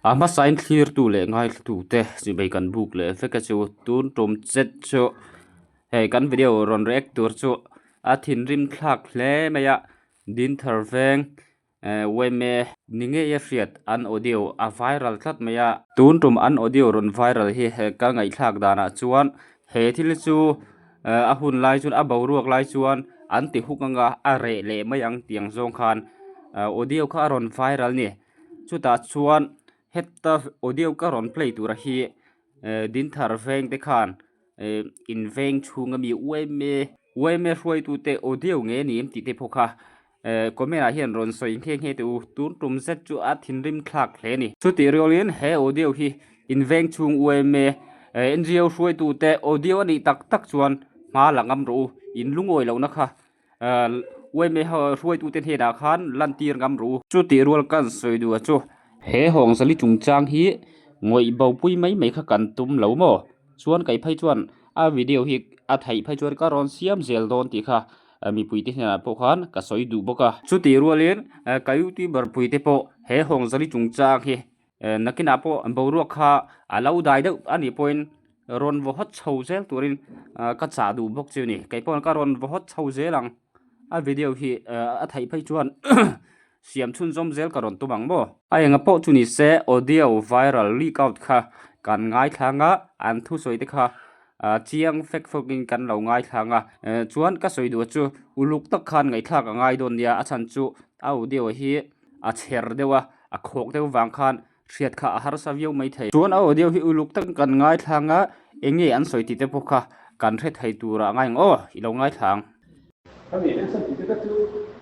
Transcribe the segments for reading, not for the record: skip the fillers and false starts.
A hmasain thlirtu leh ngaithlatute chibei kan buk leh vek a chu tun tum chet chu hei kan video rawn react tur chu a thinrim thlak hle mai a Dinthar veng eh yma ni ngei a hriat an audio a viral tlat mai a tun tum an audio rawn viral hi ka ngaihthlak danah chuan he thil chu eh a hun lai chuan a boruak lai chuan an ti huk anga a reh leh mai ang tiang zawng khan eh audio kha a rawn viral a ni. Chutah chuan heta audio ka rawn play tura hi eh Dinthar veng te khan eh in veng chhung ami yma yma hruaitute audio nge ni em tih te pawh kha eh comment ah hian rawn sawi nghe nghe teh u tun tum zet chu a thinrim thlak hle a ni. Chutih rualin he audio hi in veng chhung yma eh ngo hruaitute audio a nih tak tak chuan hma la ngam rawh u in lungawi lohna kha Uaime hruaitute hnenah khan lantir ngam ru. Chutih rual kan sawi duh a chu. He Hawngzali chungchang hi ngawih bopui mai mai kha kan tum lo maw? Chuan kei phei chuan a video hi a theih phei chuan ka rawn siam zel dawn tih kha mipuite hnenah pawh khan ka sawi duh bawk a. Chutih rualin ka youtuber puite pawh he Hawngzali chungchang hi Nakinah pawh boruak kha a lo dai deuh a nih pawhin rawn vaw hawt chho zel turin ka chah duh bawk chu a ni. Kei pawh ka rawn vaw hawt chho zel ang. A video hi a theih phei chuan siam chhunzawm zel ka rawn tum ang maw? A enga pawh chu ni se audio viral leak out kha kan ngaithlang a, an thusawi te kha chiang fek fawkin kan lo ngaithlang a. Chuan ka sawi duh chu uluk tak khan ngaihthlak a ngai dawn nia, a chhan chu a audio hi a chher deuh a. A khawk deuh vang khan hriat kha a harsa viau mai thei. Chuan a audio hi uluk tak kan ngaithlang a, eng nge an sawi tih te pawh kha kan hre thei tur ah ngai ang aw, i lo ngaithlang. Khami en san tih te kha chu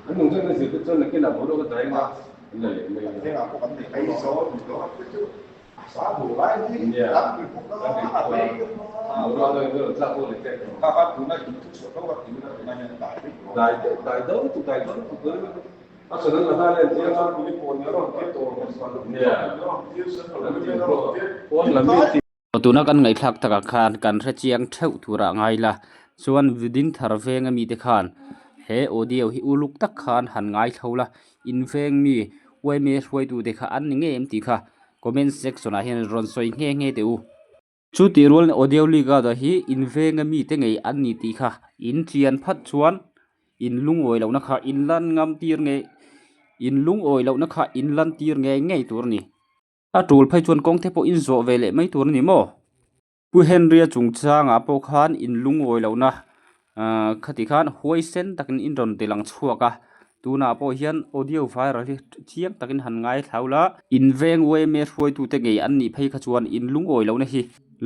an nung chuan an zir te chuan nakin ah boruak a dai anga an la leh mai ang. Vengah pawh kan nei tho lo. Aizawl te chu a sa duh lai hi kan ri bawk a, a rei deuh a. Boruak a dai tlak pawh leh pek lo. Kha kha tuna in thu chhuah tho kha tuna tuna hian dai vek lo. Dai deuh dai deuh lutuk dai deuh lutuk. Tuna kan ngaihthlak takah khan kan hre chiang theuh turah ngai la chuan Dinthar veng ami te khan he audio hi uluk tak khan han ngaithlo la in veng mi yma hruaitute kha an ni ngei em tih kha comment section ah hian rawn sawi nghe nghe teh u. Chu tih rualin audio leak a hi in venga mite ngei an ni tih kha in chian phat chuan in lungawi lohna kha in lan ngam tir ngei in lungawi lohna kha in lan tir ngei ngei tur a ni. A tul phei chuan kawng te pawh in zawh ve leh mai tur a ni maw? Pu Henry-a chungchangah pawh khan in lungawi lohna Ahh khati khan huaisen takin in rawn ti lang chhuak a tunah pawh hian audio viral hi chiang takin han ngaithla ula in veng yma hruaitute ngei an nih phei kha chuan in lungawi lohna hi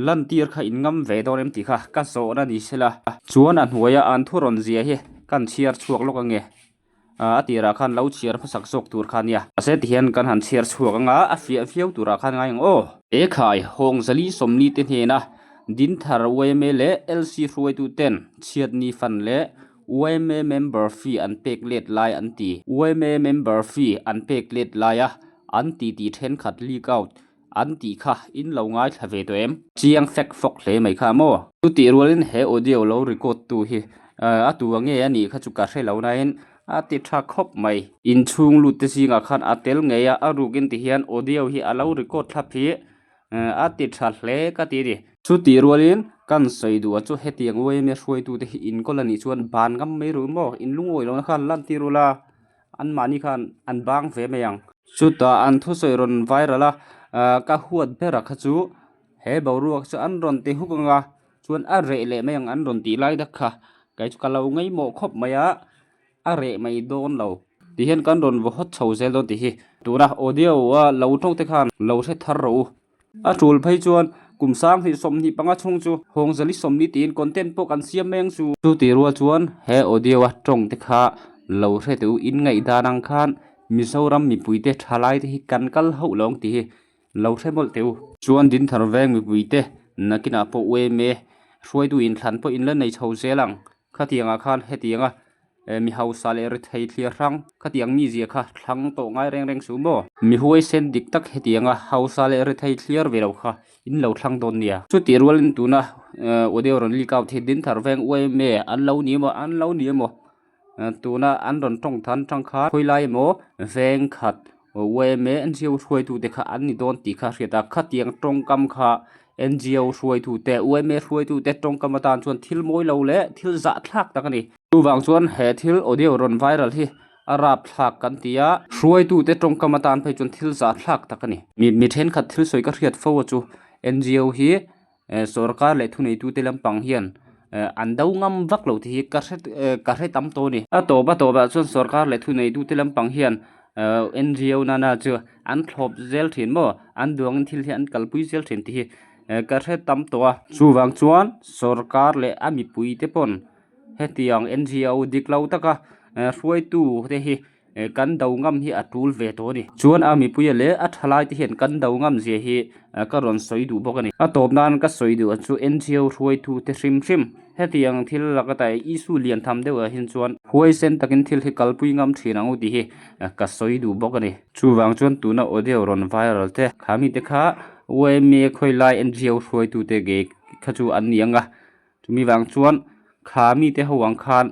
lantir kha in ngam ve dawn em tih kha ka zawhna ni sela chuan a hnuaia an thu rawn zia hi kan chhiar chhuak lawk ange. A tirah khan lo chhiar hmasak zawk tur kha nia. Mahse tihian kan han chhiar chhuak anga a fiah viau turah khan ngai ang aw. Ekhai, Hawng Zali Sawmli te hnena Dinthar yma leh LC hruaitu ten chhiatni fan leh yma member fee an pek let lai an ti. Yma member fee an pek let laia an ti tih thenkhat leak out An tih kha in lo ngaithla ve tawh em? Chiang fek fawk hle mai kha maw? Chutih rualin he audio lo record tu hi a tu a nge a nih kha chu ka hre lo nain a ti tha khawp mai. Inchhung lut te zingah khan a tel ngei a, a rukin ti hian audio hi a lo record thlap hi a ti tha hle ka ti a ni. Chutih rualin kan sawi duh a chu hetiang yma hruaitute hi inkawl a nih chuan ban ngam mai ru maw? In lungawi lohna khan lantir ula. Anmahni khan an bang ve mai ang. Chutah an thusawi rawn viral a, ka huat ber a kha chu he boruak chu an rawn ti huk ang a, chuan a reh leh mai ang an rawn tih lai tak kha kei chu ka lo ngaihmawh khawp mai a, a reh mai dawn lo. Ti hian kan rawn vaw hawt chho zel dawn tih hi tuna audio a lo tawng te khan lo hre thar rawh u. A tul phei chuan kum 20 25 chhung chu Hawngzali 40 tiin content pawh kan siam mai ang chu. Chu tih rual chuan he audio a tawng te kha lo hre teh u, in ngaihdan ang khan Mizoram mipuite thalai te hi kan kal hauh lo ang tih hi lo hre mawlh teh u. Chuan Dinthar veng mipuite nakinah pawh yma hruaitu inthlan pawh in la nei chho zel ang. Khatiangah khan hetianga Mi hausa leh rethei thliar hrang khatiang mi zia kha thlang tawh ngai reng reng suh maw? Mi huaisen dik tak hetianga hausa leh rethei thliar ve lo kha in lo thlang dawn nia. Chutih rualin tuna audio rawn leak out hi Dinthar veng yma an lo ni emaw an lo ni emaw tuna an rawn tawng than tang khan khawilai emaw veng khat. Yma NGO hruaitute kha an ni dawn tih kha a hriat a, khatiang tawngkam kha NGO hruaitute yma hruaitute tawngkam atan chuan thil mawi lo leh thil zahthlak tak a ni. Chuvang chuan he thil audio rawn viral hi a rapthlak kan ti a, hruaitute tawngkam atan phei chuan thil zahthlak tak a ni. Mi thenkhat thil sawi ka hriat fo a chu NGO hi Sorkar leh thuneitute lampang hian an do ngam vak lo tih hi ka hre ka hre tam tawh a ni. A tawp a tawpah chuan sorkar leh thuneitute lampang hian NGO nana chu an thlawp zel thin maw? An duangin thil hi an kalpui zel thin tih hi ka hre tam tawh a. Chuvang chuan sorkar leh a mipuite pawn hetiang NGO dik lo taka hruaitu te hi Kan do ngam hi a tul ve tawh a ni. Chuan a mipuia leh a thalai te hian kan do ngam zia hi ka rawn sawi duh bawk a ni. A tawp nan ka sawi duh chu NGO hruaitu te hrim hrim hetiang thil laka ta issue lian tham deuh ah hian chuan huaisen takin thil hi kalpui ngam thin ang u tih hi ka sawi duh bawk a ni. Chuvang chuan tuna audio rawn viral te kha mite kha yma khawilai NGO hruaitu te ge kha chu an ni ang a. Chumi vang chuan kha mite ho ang khan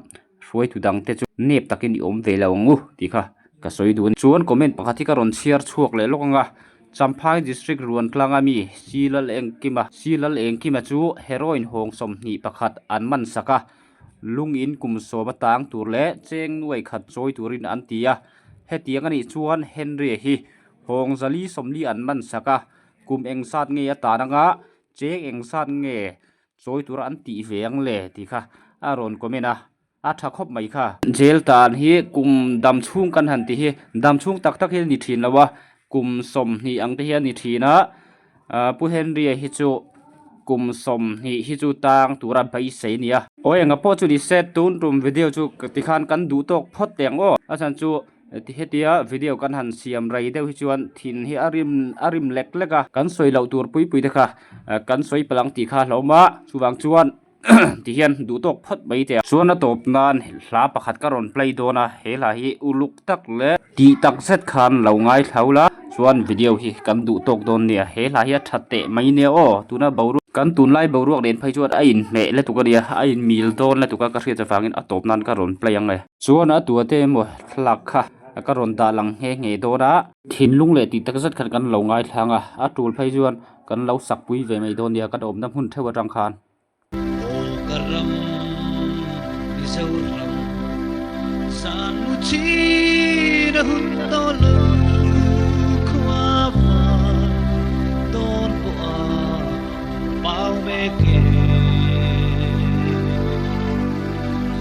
hruaitu dang te chu nep takin i awm ve lo ang u tih kha ka sawi duh a ni. Chuan comment pakhat hi ka rawn chhiar chhuak leh lawk ang a, Champhai District Ruantlanga mi Silal Engkima Silal Engkima chu heroin hawng 21 an man sak a, lungin kum sawm atang tur leh cheng nuai khat chawi turin an ti a, hetiang a nih chuan Henry-a hi hawng zali 40 an man sak a, kum engzat nge a tan anga cheng engzat nge Chawi tura an tih ve ang le tih kha a rawn comment a, a tha khawp mai kha. Jail tan hi kum dam chhung kan han ti hi dam chhung tak tak hi a ni thin lo a, kum 20 ang te hi a ni thin a, Pu Henry-a hi chu kum 20 hi chu tang tura beisei a ni a. Aw enga pawh chu ni se tun tum video chu tikhan kan duh tawk phawt teh ang aw, a chhan chu Hetia video kan han siam rei deuh hi chuan thin hi a rim a rim lek lek a, kan sawi loh tur pui pui te kha kan sawi palh ang tih kha a hlauhawm a, chuvang chuan ti hian duh tawk phawt mai teh a. Chuan a tawp nan hla pakhat ka rawn play dawn a, he hla hi uluk tak leh tih tak zet khan lo ngaithla ula, chuan video hi kan duh tawk dawn nia, he hla hi a that teh mai nia aw, tuna boruak kan tunlai boruak nen phei chuan a inhmeh lutuk a nia, a inmil dawn lutuk a ka hriat avangin a tawp nan ka rawn play ang e. Chuan a tua te emaw thlalak kha ka rawn dah lang nghe nghe dawn a. Thinlung leh tih tak zet khan kan lo ngaithlang a, a tul phei chuan kan lo sak pui ve mai dawn nia kan awmna hmun theuh atang khan. Aw ka ram Mizoram san mu chin a hun tawh lo khua van dawn pawh a pau mek e.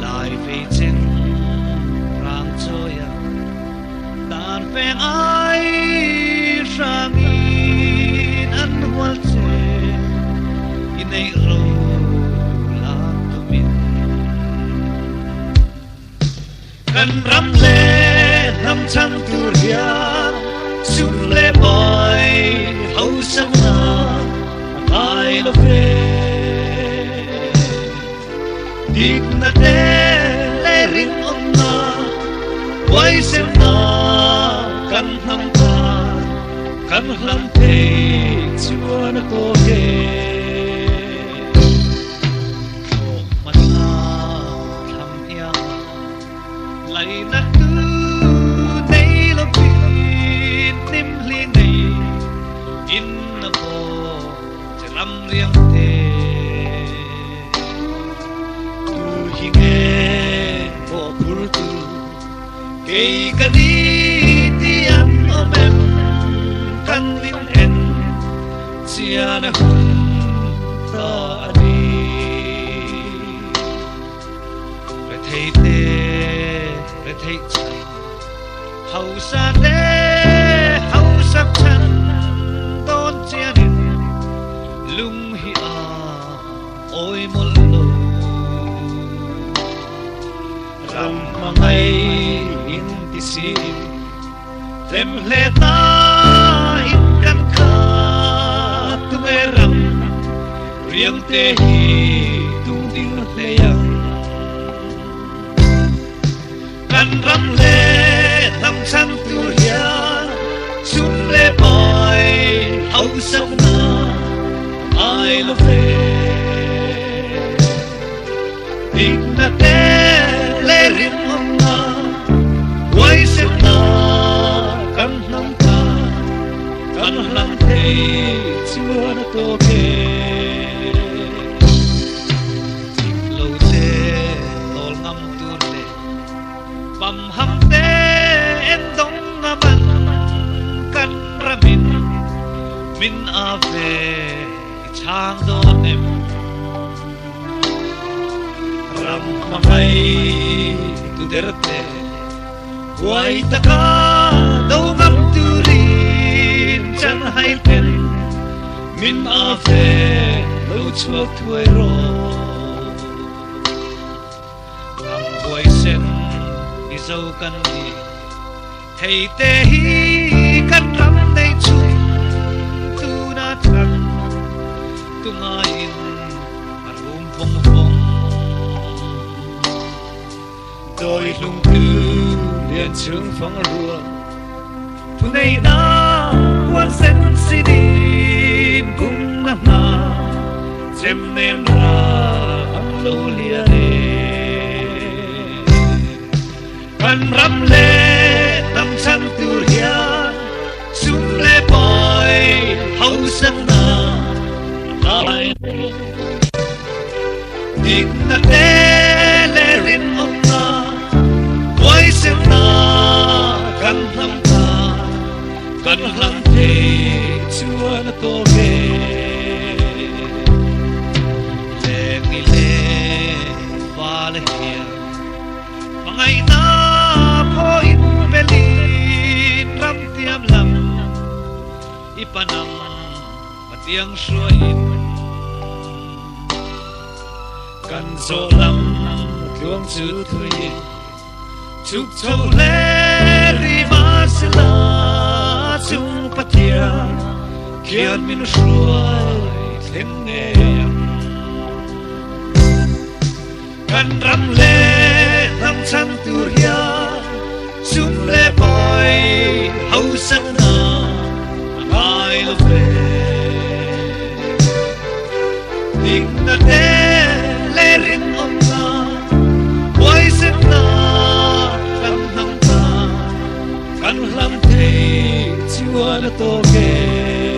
Lai vei chen rang chawi a dan feng ai hrangin an hual che i neih ro lak tumin. Kan ram leh hnam chhan tur hian sum leh pai hausakna a ngai lo ve. Dikna te leh rinawmna huaisenna kan hnam tan kan hlam thei chuan a tawk e. Thlawh hmasa thlam hiang laina tu nei lovin hnim hli nei in a pawh che ram riang te. Tu hi nge pawh phur tu kei ka ni ti an awm em kan in en chian a hun ta a ni. Rethei te retheih chan hausa te hausak chan dawn chianin lung hi a awi mawlh lo. Ram hmangai in ti siin Hlem hle ta in kan khat tunge ram riang te hi tung ding hle ang. Kan ram le hnam chhan tur hian sum le pai hausakna ngai lo ve. Dikna te le rinawmna huaisenna kan hnam. Kan hlang thei chuan a tawk e. Dik lo te tawl ngam tur leh pam ham te en dawng ngam an kan ramin min a ve i chhang dawn em? Ram hmangai tu der te. Huai taka do ngam turin chan hai ten min a ve lo chhuak thuai rawh. Ram huai sen i zo kan ni thei te hi kan ram nei chhung tuna thlan tungaiin a rum vawng vawng. Dawi hlungtu lian chung fang rua thu nei na huan sen si din bung na hna chem nen ra ang lo lian e kan ram le hnam chan tur hian sum le pai hausak na lai Dikna te leh rinawmna, huaisenna kan hnam ta, kan hlang thei chuan a tawk e. Lengi leh fale hian hmangaihna phawiin belin ram tiam lam i panang Patiang hruaiin kan zawh lam tluang chu thuiin chuk chho hle ri mahsela chung Pathian khian min hruai thleng ngei ang. Kan ram leh hnam chhan tur hian sum leh pai hausakna a ngai lo ve. Dikna te leh rinawmna, huaisenna kan hnam ta, kan hlam thei chuan a tawk e.